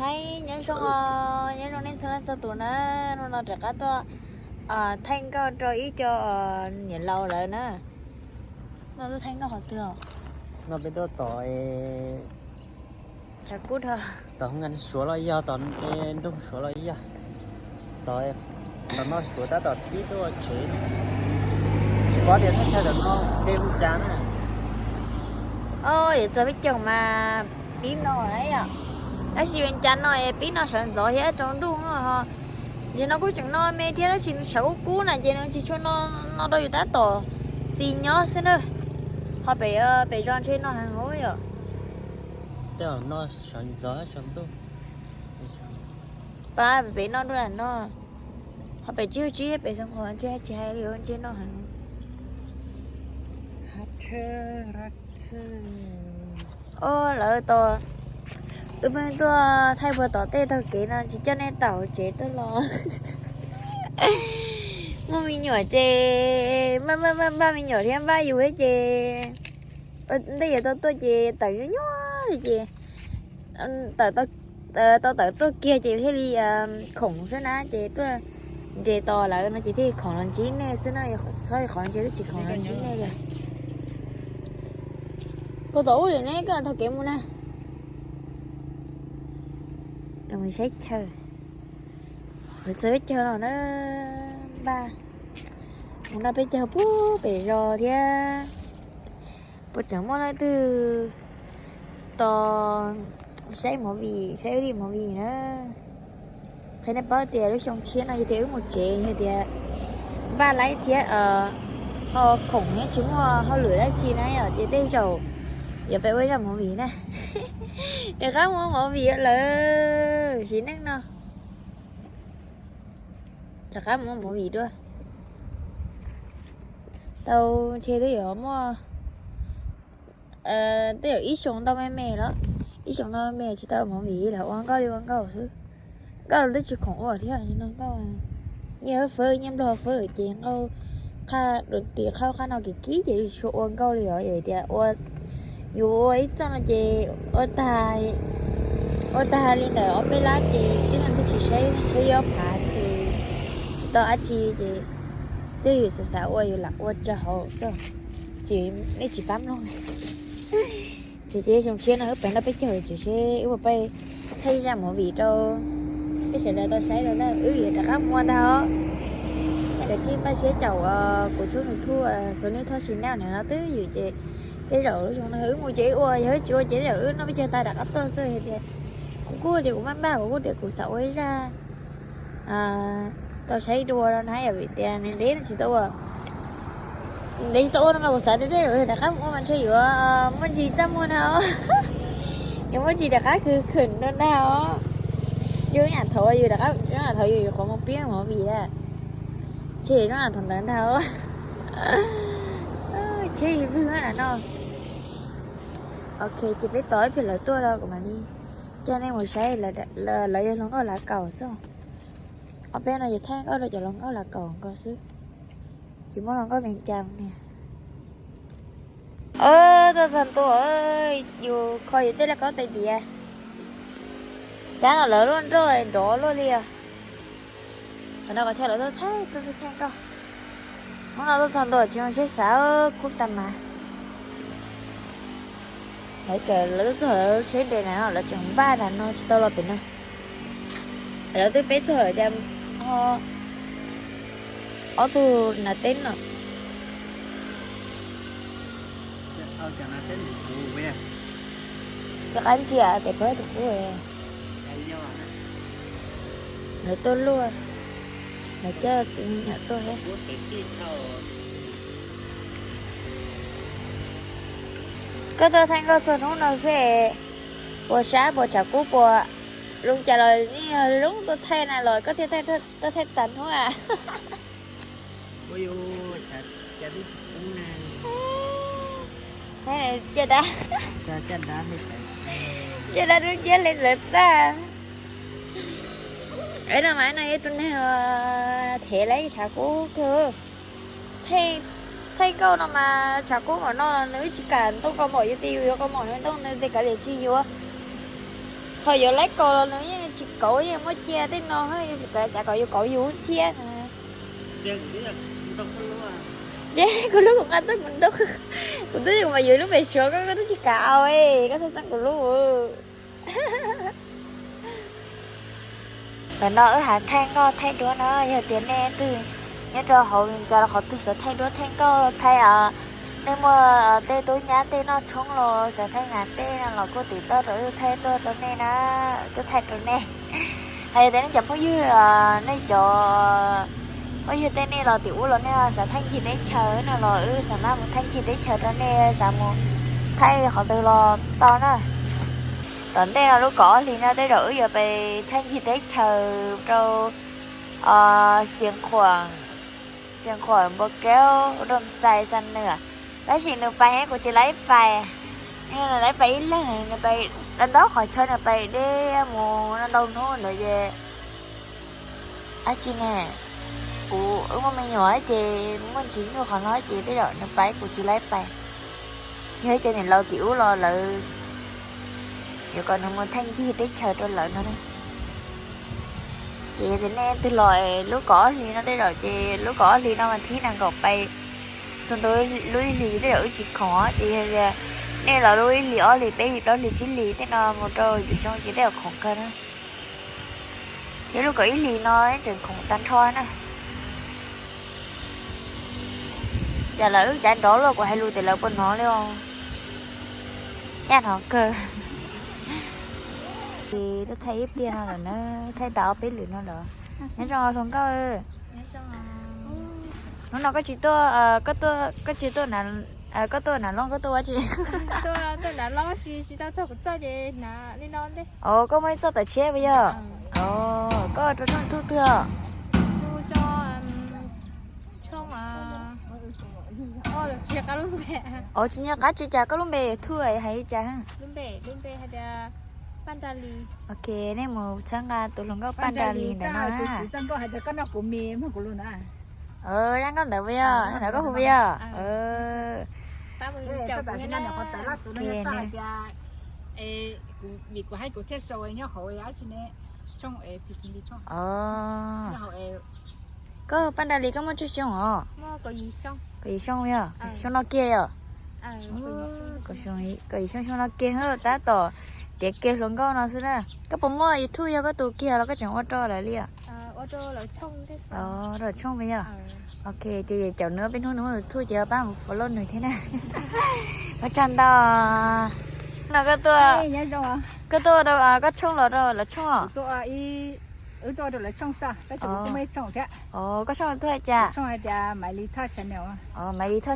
Hais nyob zoo, nyob zoo nej txhua leej txhua tus na. Hnub no rov qab tuaj thaij nkauj rau ib co niam laus lawv na. No tuaj thaij nkauj qhov twg? No peb tuaj tom, tshav kub dhau, tom nroog Suav los yog, tom nroog Suav los yog, tom, tom no Suav tab tom pib tuaj ua tsev, tsis paub tias thaj chaw tom no peb hu cas na. Os, yuav txog peb caug mas pib no yom. Tab sis cas no es pib no sawv ntxov thiab tsaus ntuj no ho. Ces no kuj tseem no me thiab tab sis sawv kub kub na ces nws tsis tshua no, no rau yus tab tom xis nyob xwb na. Ho pem, pem zos ntshe no heev yom. Tej zaum no sawv ntxov tsaus ntuj. Pab pem no dua no. Ho pem tsib hauv tsib pem xeev qhov ntshe tsis hais li ntshe no heev. Os, lawv tos wb pheej tuaj thaij puag tom tej taug kev no tsis coj nej tawm tsev tuaj los. Muaj me nyuam ces npaj npaj npaj me nyuam thiab npaj yus thiab ces ntej yuav tau tuaj ces tawm nyuaj nyuaj li ces tau tawm tuaj kiag ces thiaj li khoom xwb na ces tuaj nres tos lawv no ces thiaj khoom los ntsib nej xwb no, txhob qhov ntshe twb tsis khoom los ntsib nej li. Koj tom ub lawm ne, koj taug kev mus na. Saib chaw, lawv txog peb caug no na, npaj mus no peb caug puag pem zos thiab. Puas tseem muaj leej twg tos saib movie, saib wb li movie na? Qhia nej paub tias lub xyoo tshiab no yog tias wb mus tsev yog tias npaj laib thiab ho khoom thiab tsis muaj hauj lwm dab tsi na yom ces tej zaum yuav peb ua zaj movie na. Rov qab mus ua movie lawm sim neej no. Rov qab mus ua movie dua. Tau ntshe twb yuav muaj tej zaum ib xyoo ntau me me los, ib xyoo ntau me me tsis tau ua movie los ua nkauj li ua nkauj xwb. Nkauj los twb tsis khoom ua thiab no nkauj. Nyiaj fawb, nyiaj nplog fawb ces nkauj qhaj dua tim qhaj qhaj no kim kib ces tsis tshua ua nkauj li os. Yog tias ua, yus ua ib txoj no ces ua tag, ua tag li ntawm ob peb lab ces tib neeg twb tsis saib, saib ob phav xwb, tsis tau dab tsi ces twb yus xav xav ua yus lam ua rau hauv xwb. Ces nej tsis pab mloog. Ces xyoo tshiab no wb pem nrog peb caug ces seb wb puas pab thaij zaj movie rau peb sawv daws tau saib rau na. Wb yuav rov qab mus ua ntag os. Yog tias tsis npaj siab caum kuv tshooj YouTube Sony Thoj Channel no twb yus ces tej zaum lub xyoo no wb mus ces wb ua, yog wb tsis ua ces tej zaum wb noj peb caug tas rov qab tuaj xwb. Hais tias kuv kuj tias kuv maj npaj, kuv kuj tias kuv xav ua ib zaj tau saib dua no na, yog vim tias ntev ntev no tsis tau ua, ntev tsis tau ua no mas kuv xav tias tej zaum rov qab mus ua mas ntshe yuav muaj ntsis txaj muag na, yuav muaj ntsis rov qab khwv khwm rau ntag os. Yus nyam thaum yus rov qab, nyam thaum yus yuav qhuav mus pib movie na, ntshe zoo nyam thaum ntawd ntag os. Tsheb ib pwg no. Ok, ces peb tos ib pliag lawv tuaj los kuv mam li coj nej mus saib, lawv yog hluas nkauj lav kaum xwb. Ob peb no yog thaij nkauj rau cov hluas nkauj lav kaum nkaus xwb, tsis muaj hluas nkauj Vias Cas niag. Tuaj txog ntua, yus kho yus tej laj kaub tais diav. Cab no lawv luaj nroj nrov luaj li os. Qhov no qhov chaw lawv tuaj thaij, tuaj thaij nkauj. Hnub no tuaj txog ntua tsis zoo siab xav kub tas mas. Lawv txawm lawv tuaj txog lawv tsheb nres na no lawv tseem npaj na no tsis tau los pem no. Lawv twb peb txog lawm cas ho ob tug nas teb no. Rov qab ntsia tes pab tus qub. Lawv tuaj luaj, lawv coj tus me nyuam tuaj thiab. Koj tuaj thaij nkauj txog hnub no xwb, puas sab puas tshav kub puas zoo cas los yeej yog zoo tuaj thaij na los koj thiaj tuaj thaij tas hnub a. Caj dab, caj dab dub nciab li ntawd tag. Es no mas no yog tus neeg thev lawv tshav kub kawg. Thaij nkauj no mas tshav kub npaum no nws tsis kam ntoo kaus mom, yus tias yus yuav kaus mom nws ntoo nws tias kav liam tsis yuav. Qhov yuav laib kaus los nws yeej tsis kauv, yeej muaj cia tej no, cas kom yus kauv yus thiab na. Ntshe kuv hlub kuv nqa txoj kuv ntoo, kuv twb yuav mas yuav lub npe Suav, koj twb tsis kam au, koj txhob txeeb kuv lub. Ntawm no wb hais thaij nkauj thaij duab na, yog tias nej twg nyob rau hauv Vias Cas los qhov twg xav thaij duab thaij nkauj thaij, nej muaj tej tub nyab tej noj tshoob los xav thaij nas tej no los kuj tim toj rau wb thaij tuaj rau nej na, wb thaij rau nej. Hos yog tias nej cov phooj ywg, nej cov phooj ywg tej nej los tim ub los nej xav thaij ncig teb chaws no los wb xav mab mus thaij ncig teb chaws rau nej, xav mus thaij qhov twg los tau na. Tom ntej no lub kaum ob hlis no tej zaum wb yuav pais thaij ncig teb chaws rau Xiav Khuam, Xiav Khuam, Npua Keub, Rooj Xais, Xa Nws. Tab sis nws pais kuv tsis laib pais, nws laib pais ib leeg, nws pais ntaub qhov chaw, nws pais deb mus no ntau hnub ntawd ces dab tsi ne, kuv wb muaj me nyuam ces muaj ntsis nyuaj qhov no ces tej zaum nws pais kuv tsis laib pais. Yog ib cov niam laus tim ub los lawv yuav kom nws mus thaij ncig teb chaws rau lawv no. Ces yog tias nej twg los lub kaum ob hlis no tej zaum ces lub kaum ob hlis no mas thib nees nkaum pais txog ntua lub ib hlis tej zaum wb tsis khoom ces yog tias nej los lub ib hlis ob hlis peb hlis plaub hlis tsib hlis tej no mus rau yim xyoo ces tej zaum khoom kawg na. Yog lub kaum ib hlis no tseem khoom tag nrho na. Yam lawv wb cav nrov luaj kuv hais lus tias lawv puas hnov li os. Nyaj hnov kawg. Ces tuaj thaij ib pliag no lawm na, thaij tas ob peb lwm no lawm. Nyob zoo hluas nkauj. Hnub no koj tsis tuaj, koj tsis tuaj, koj tuaj Nav Loob koj tuaj ua dab tsi? Os, koj muaj ib txoj tawm tshiab puas yog? Koj rau tshooj YouTube twg os? Os, tsis nco qab tsis cas, koj lub npe YouTube hais li cas? Ok, nej mus txhawb nqa tus hluas nkauj Paj Nra Lis ntawm no na. Zaj nkauj ntawd puas yog, ntawd koj hu puas yog? Koj Paj Nra Lis koj muaj tsawg xyoo os? Kaum yim xyoo puas yog? Xyoo no kiag yom? Kaum yim xyoo, xyoo no kiag tab tom tiav kiag hluas nkauj no xwb na. Koj puas muaj YouTube yog koj tus kiag los koj tseem ua rau lawv li os? Rau tshooj puas yog? Ok, ces caum nws peb hnub nws muaj YouTube ces pab mus follow nws thiab na. Ua tsaug ntau. No koj tuaj, koj tuaj rau koj tshooj los rau lawv tshooj os? Koj tshooj tuaj cas? Maiv Lis Thoj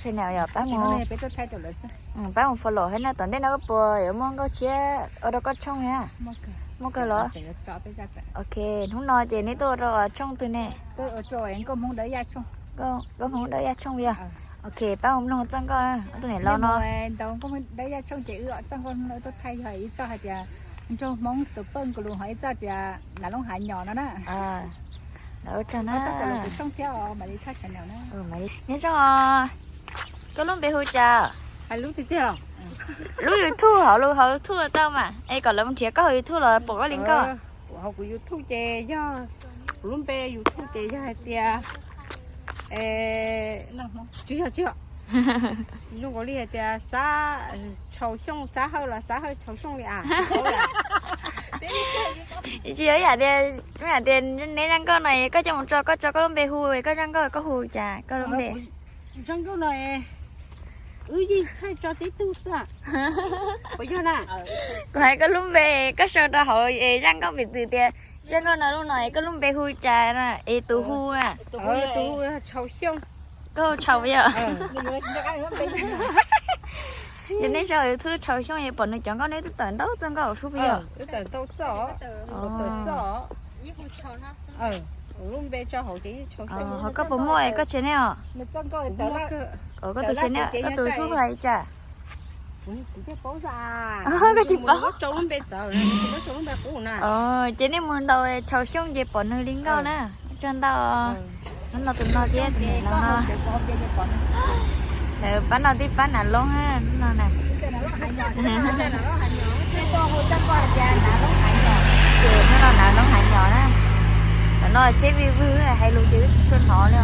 channel yog pab mus, pab mus follow thiab na. Tom ntej no koj puas yuav muaj nkauj tshiab ua rau koj tshooj na? Muaj kawg los? Ok, hnub no ces neb tuaj ua rau tshooj twg ne? Nkauj Hmoob Dawb Yaj Tshooj yog? Ok, pab mus mloog txoj nkauj ob tug niam laus no. Nyob zoo, koj lub npe hu cas? Lub YouTube, hauv lub, hauv YouTube tau mas es kom lawv mus nrhiav koj hauv YouTube los pom koj li nkauj. Hauv kuv YouTube ces yog, kuv lub npe YouTube ces yog hais tias, tsis yog, tsis yog, zoo nkaus li hais tias Xab Tshau Xyooj, Xab Hawj los Xab Hawj Tshau Xyooj li as. Tsis yog yam tias, yam tias neb zaj nkauj no koj coj mus tso, koj tso koj lub npe hu, koj zaj nkauj koj hu cas koj lub npe? Zaj nkauj no wb yeej thaij tso tib tug xwb. Kuv hais koj lub npe, koj sau rau hauv es zaj nkauj piv txwv tias zaj nkauj no lub no es koj lub npe hu cas na, es tus hu na. Tus hu Tshau Xyooj. Koj hu Tshau puas yog? Yog nej sau YouTube Tshau Xyooj es pom nws cov nkauj, neb twb tawm ntau txoj nkauj los sub puas yog? Tawm ntau txoj. Ho koj puas muaj koj channel os? Koj tus channel, koj tus YouTube hais li cas? Koj tsis paub. Ces nej mus ntaus Tshau Xyooj ces pom nws li nkauj na. Ua tsaug ntau. Hnub no tus no thiab tus niam laus no, lawv pab no tib pab Nav Loob hnub no na. Ces hnub no hnav noob hnav nyos na, tam no tsheb vij vwg hais lus ces twb tsis tshua hnov li.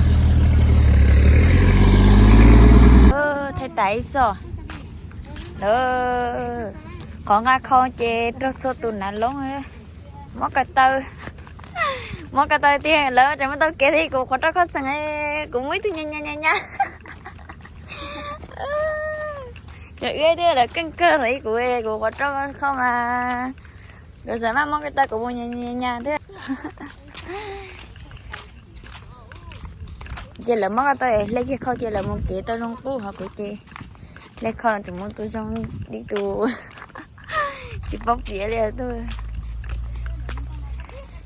Thaij tas ib txoj. Qhov nqa khau ces raug txhua tus hnav loob. Mob ko taw, mob ko taw tiag, lawv tseem muab tau kev thiab kuv qhuav rau kho txheem, kuv muaj ib tug nyas nyas nyas nyas. Cov wb thiab lawv keej kawg li, kuv, kuv qhuav rau kho mas lawv xav maj mob ko taw kuv mus nyas nyas nyas thiab. Ces lawv mob ko taw hle kiag khau ces lawv mus kev tau zoo qub, ho kuv ces hle khau tseem mus tus zoo li tus tsis paub piav li tuaj.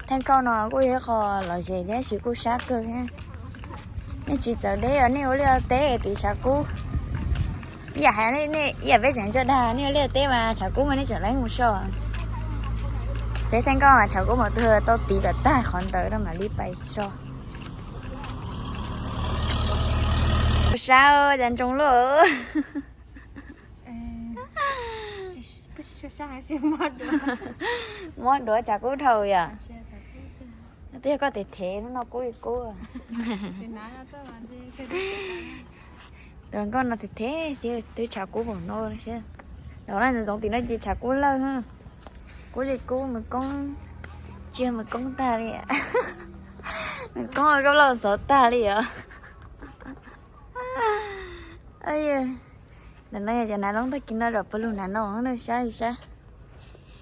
Theej khau no kuj yog ib qho lom zem thiab sis kuj sab kawg thiab. Nej tsis txawv deb os, nej ua liaj teb tim tshav kub. Ib yam hais nej, ib yam peb tseem tso dag, nej ua liaj teb mas tshav kub mas nej tseem leej mus so. Peb theej khau mas tshav kub mas twb tau tiv kom tag qhov ntawd rau mam li pais so. Sab cas ntsoov luaj. Mob duav tshav kub dhau yom. Twb yog koj tes thev no kub li kub. Tus nkauj no tes thev twb tshav kub npaum no. Tus no ntxoov tim no ces tshav kub lawj. Kub li kub, Mus Koob, tsis yog Mus Koob tag li. Mus Koob ua koj loj ntxov tag li os. Ntawm no yog cov hnav loob tag kis no zom pawg lug hnav no na, sab li sab.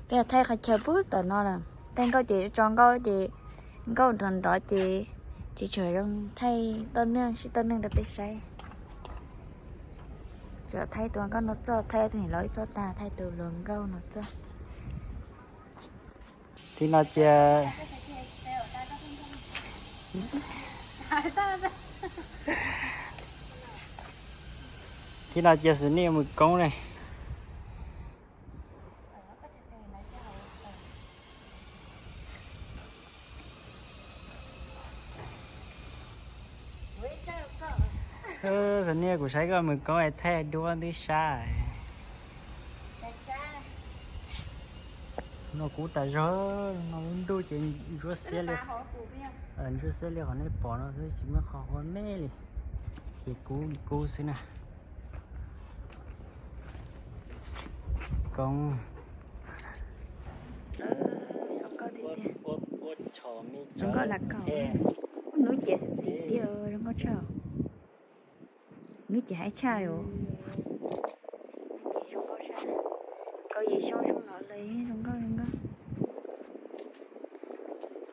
Peb thaij qhov chaw pub tom no lawm. Thaij nkauj ces tso nkauj ces nkauj nrov nrov ces tsis tshua zoo thaij toj neeg, sib toj neeg rau peb saib. Tsuas thaij tus nkauj no txoj, thaij tus niam laus ib txoj tag, thaij tus hluas nkauj no txoj. Thib no cia, thib no cia xus nej Mus Koob ne. Xus nej kuv saib koj Mus Koob es thaij duab twb sab. No kub tas zog, no lub ntuj ces ntsuab xiab li, ntsuab xiab li qhov nej pom no xwb, tsis muaj qhov huab me li, ces kub li kub xwb na. Koob, zoo nkauj tiag tiag. Zoo nkauj lam kaum. Hnub ces xis xis tiag, zoo nkauj tshaj. Hnub ces haib tshaj os. Kaum yim xyoo zoo no lawm, zoo nkauj zoo nkauj.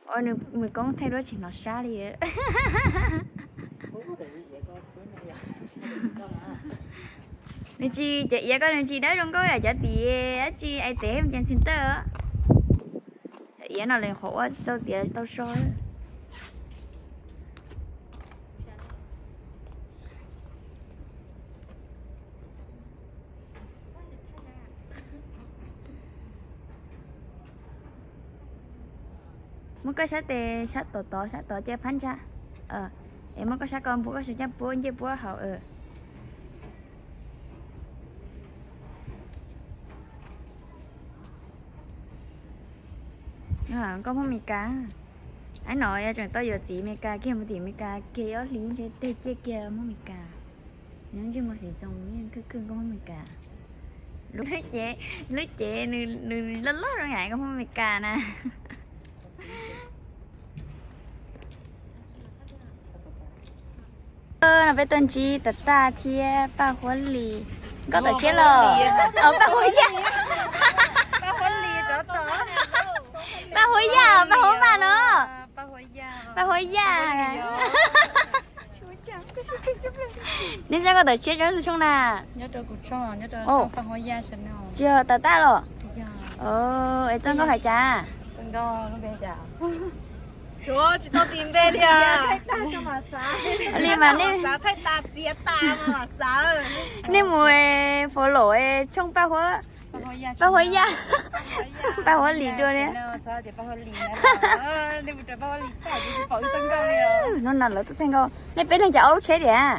Ua nws Mus Koob thaij duab tsis hnov sab li. Nws tsis, cov iav ko nws tsis dawb zoo nkauj yam cov tim dab tsi es tes ces txis tawj. Cov iav no lawv qhuav ua tau tiav tau so. Muab koj sab tes sab tod tod, sab tod cia phab ntsa. Es muab koj sab ko npuab koj sab caj puab ncej puab hauv. Koj Hmoob Amelikas, aib no yog tseem tau yuav txiv Amelikas kiag mus tim Amelikas kiag ob hlis ntshe teg ciaj kiag Hmoob Amelikas. Nws ntsej muag xim txoos yeej khwj khwj nkauj Hmoob Amelikas. Lub cev, lub cev nws loj loj zoo yam nkauj Hmoob Amelikas na. No peb tuaj ntsib Tam Taj thiab Paj Huab Lis. Nkauj tom tshiab los? Paj Huab Yaj. Paj Huab Yaj, Paj Huab Maj no. Paj Huab Yaj. Neb txoj nkauj tom tshiab tsob xwm tshooj na? Tsis yog Tam Taj los? Es txoj nkauj hais cas? Li mas nej mus follow tshooj Paj Huab, Paj Huab Yaj, Paj Huab Lis dua li. No na lawv tuaj thaij nkauj. Nej peb leeg cas ob lub tsheb diam?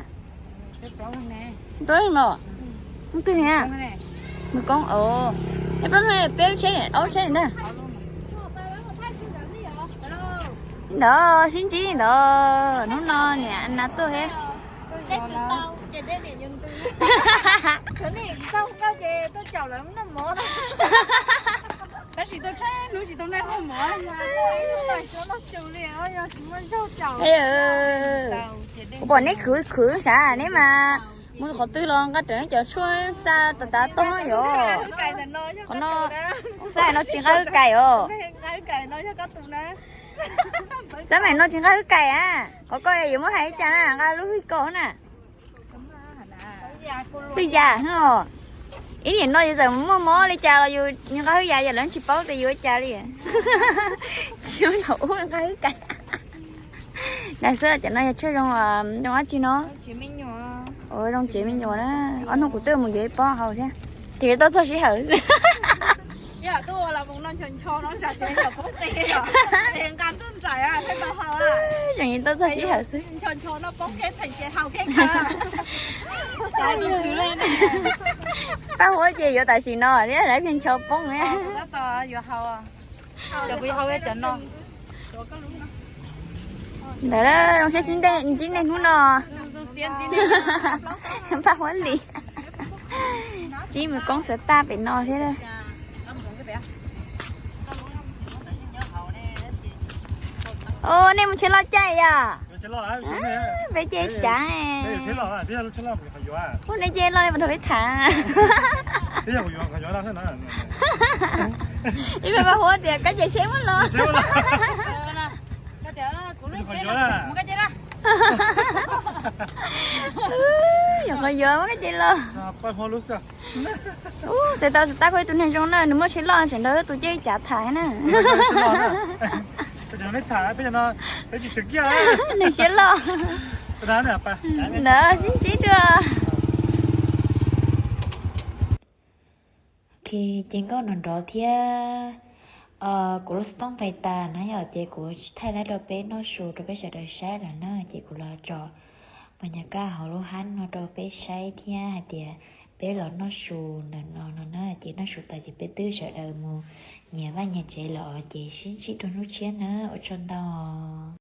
Plaub leeg los? Mus twg niam? Mus koob os. Nej plaub leeg peb lub tsheb, ob lub tsheb ntag. Ntawd sib ntsib ntawd, hnub no niam nas tuaj thiab. Kuv pom neb khwv khwv sav neb mas mus qhov twg los nqa raws cov tshuaj xa tas tas toj yom. Qhov no, xab no tsis nqa hwj kais os. Xab maim no tsis nqa hwj kais a. Qhov ko yuav muab hais li cas na, nqa lub hwj kais na. Hwj yam os. Ib niam no yus txawm muaj mob li cas los yus nqa hwj yam, yam lawv tsis paub tias yus ua cas li. Tsis muaj thaum ub nqa hwj kais. Dag xwb, cov no yog tshuaj zoo, zoo dab tsi no? Zoo tsev me nyuam na. Ob hnub kuv twb mus yuav ib pob haus thiab. Ces tau txog sij hawm. Tseem tau txog sij hawm xwb. Paj huab ces yuav tam sim no thiab, lawv pheej ncho poob. Ntawd zoo siab sib ntsib nej hnub no. Paj huab li. Ntsib mus koob xav tag pem no thiab. Os, nej mus tsheb loj caij yom? Peb caij cav. Ua nej caij loj puas rau peb tham? Ib pab paj huab tias koj caij tsheb muab los. Yog qhov yuav muab koj caij los. Txais tau xav tab kuj ib tug neeg zoo na, nws muaj tsheb loj tseem nrog tus caij cav tham na. Nws siab loj. Ntawd sib ntsib dua. Ok, ces nkauj nrov nrov thiab. Kuv lub xov tooj nqis tas na yom, ces kuv tsis thaij lawm rau peb noj su rau peb sawv daws saib lawm na, ces kuv los tso mas nyuam qhuav hauv lub hab no rau peb saib thiab hais tias peb los noj su ntawm no no na, ces noj su tas ces peb twb sawv daws mus nyias vaj nyias tsev lawm os, ces sib ntsib dua hnub tshiab na, ua tsaug ntau.